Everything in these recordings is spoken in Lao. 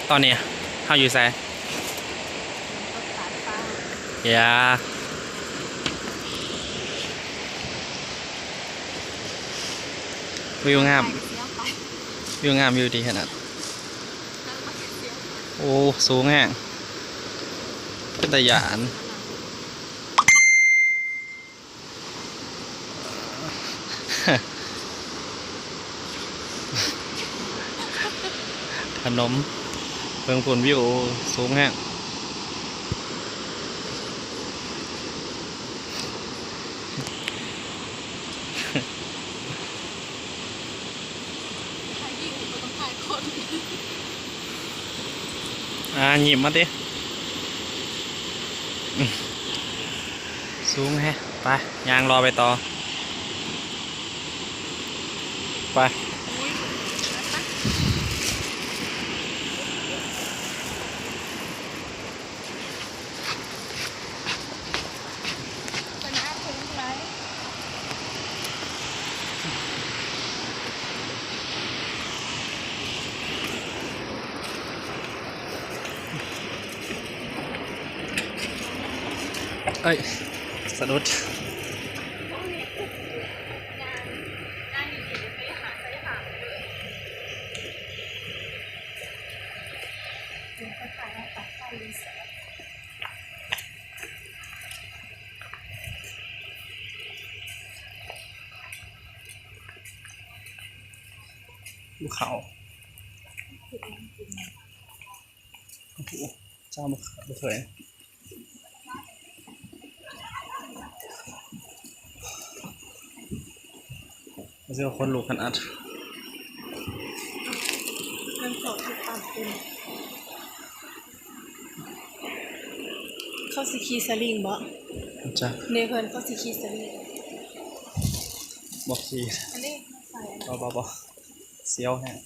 ຕອນນີ້ເຮົາຢູ່ໃສ? ຢ່າ ວິວງາມ ວິວງາມ ວິວດີຂະໜາດ. ໂອ້ ສູງແຮງ ເປັນຕາຢ້ານ. ພະນົມ ເບິ່ງພຸ້ນ ວິວສູງແຮງ. ຖ່າຍວິວບໍ່ຕ້ອງຖ່າຍຄົນ. ອ່າ ຍິ້ມມາຕິ. ສູງແຮງ. ໄປ ຍ່າງເລາະໄປຕໍ່. ໄປ. ເອີຍ ສະດຸດ. ເຂົ້າ ໂອ້ໂຫ ເຈົ້າບໍ່ ບໍ່ເຄີຍ. ຮູ້ສຶກວ່າຂົນລຸກຂະໜາດ. ມັນຂອງທີ່ຕ່ຳເປັນ ເຂົາຊິຂີ່ສະລິງບໍ່? ບໍ່ຈັກ. ເນ ເພິ່ນ ເຂົາຊິຂີ່ສະລິງ. ບໍ່ຂີ່. ອັນນີ້ ບໍ່ ບໍ່ ບໍ່ ສຽວແຮງ.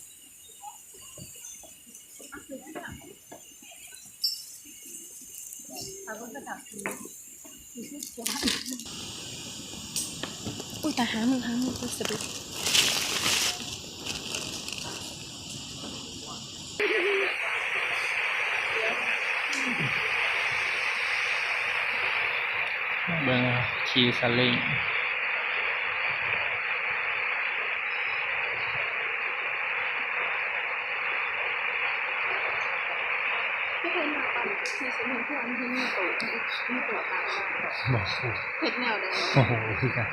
ອຸຍ ຕາຍ ຫາມື ຫາມື ອຸຍ ສະດຸດ. ເບິ່ງ ຂີ່ສະລິງ. ຄືເພິ່ນວ່າອັນທີ່ສະເໜີເພື່ອອັນທີ່ມີໂຕ ມີໂຕຕາມມາ ບໍ່ຮູ້ ເຮັດແນວໃດ ບໍ່ຮູ້ຄືກັນ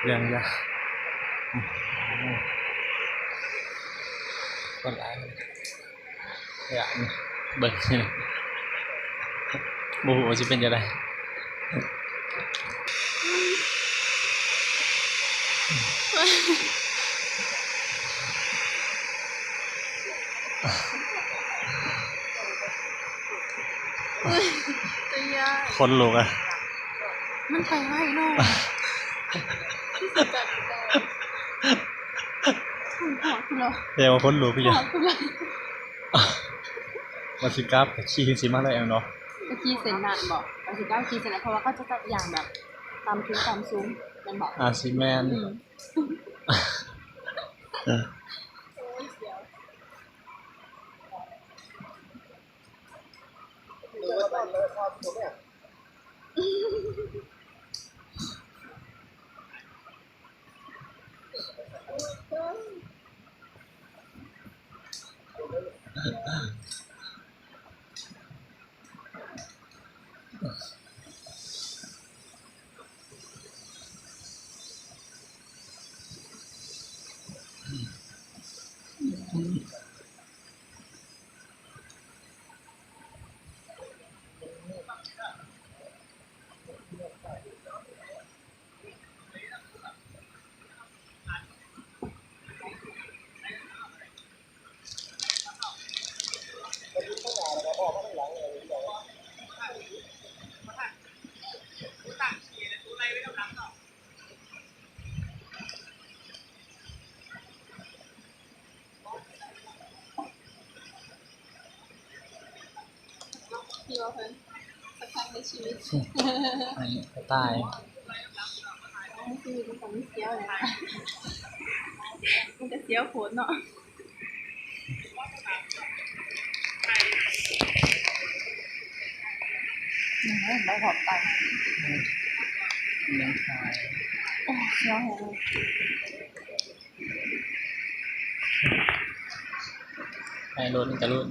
ເລື່ອງຍາກ ຄົນຫຼາຍ. ຢາກເບິ່ງ ບໍ່ຮູ້ວ່າຊິເປັນຈັ່ງໃດ. ໂອ້ຍ ຕາຢ້ານ ຂົນລຸກອະ. ມັນໄປໄວເນາະ ຄືຊິກັດເນາະ. ໂອ້ຍ ຮອດພຸ້ນເນາະ ແຕ່ວ່າຂົນລຸກອີ່ຫຍັງ ຮອດພຸ້ນເນາະ. ວ່າຊິກັບ ຂີ່ຊິມາແລ້ວເນາະ ໄປຂີ່ເສັ້ນນັ້ນບໍ ວ່າຊິກັບຂີ່ເສັ້ນນັ້ນ ເພາະວ່າເຂົາຈະກັບຢ່າງແບບຕາມຄືຕາມຊຸມ ແມ່ນບໍ? ອາດຊິແມ່ນ ອືມ ໂອ້ຍ ສຽວ. ທີ່ວ່າເພິ່ນສັກຄັ້ງໃນຊີວິດ ອັນນີ້ກະຕ່າຍ ໃນຊີວິດມັນກະມີສຽວແຫຼະ ມັນກະສຽວໂພດເນາະ. ອືມ ໄດ້ຮອດໄປ ຍັງຂາຍ ໂອ້ ສຽວຫູ ໃຫ້ລຸ້ນກະລຸ້ນ.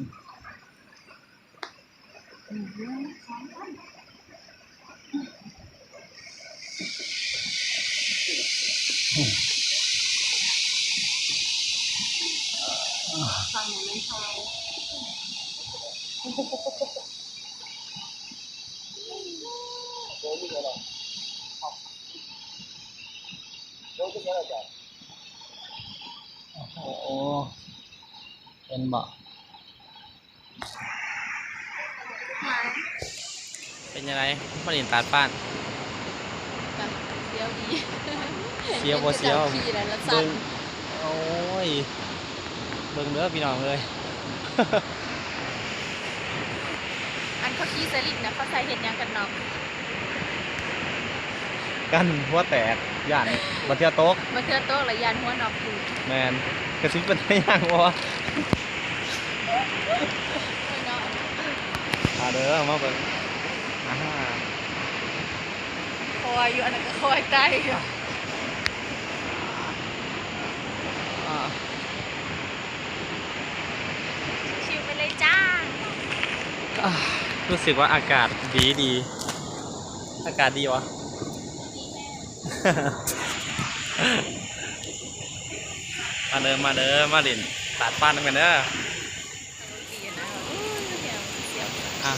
ໂອ້ໂຫ ເຫັນບໍ່? ເປັນຈັ່ງໃດ ມາຫຼິ້ນຕາດປ້ານ? ກະສຽວດີ ສຽວບໍ່ສຽວ? ເບິ່ງ ໂອ້ຍ ເບິ່ງເດີພີ່ນ້ອງເອີຍ ອັນເຂົາຂີ່ສະລິງນະ ເຂົາໃສ່ເຮັດຫຍັງກັນເນາະ? ກັນຫົວແຕກ ຢ້ານບາງເທື່ອຕົກ ບາງເທື່ອຕົກແລ້ວຢ້ານຫົວນອກ ແມ່ນ ກະຊິເປັນຫຍັງບໍ່ວະ? ມາເດີ ມາເບິ່ງ ອາ ຄອຍຢູ່ ອັນນັ້ນກະຄອຍໄຕຢູ່ ອາ ຊິວໄປເລີຍຈ້າ ອາ ຮູ້ສຶກວ່າອາກາດດີດີ ອາກາດດີຫວາ? ມາເດີ ມາເດີ ມາຫຼິ້ນຕາດປ້ານນຳກັນເດີ ອາ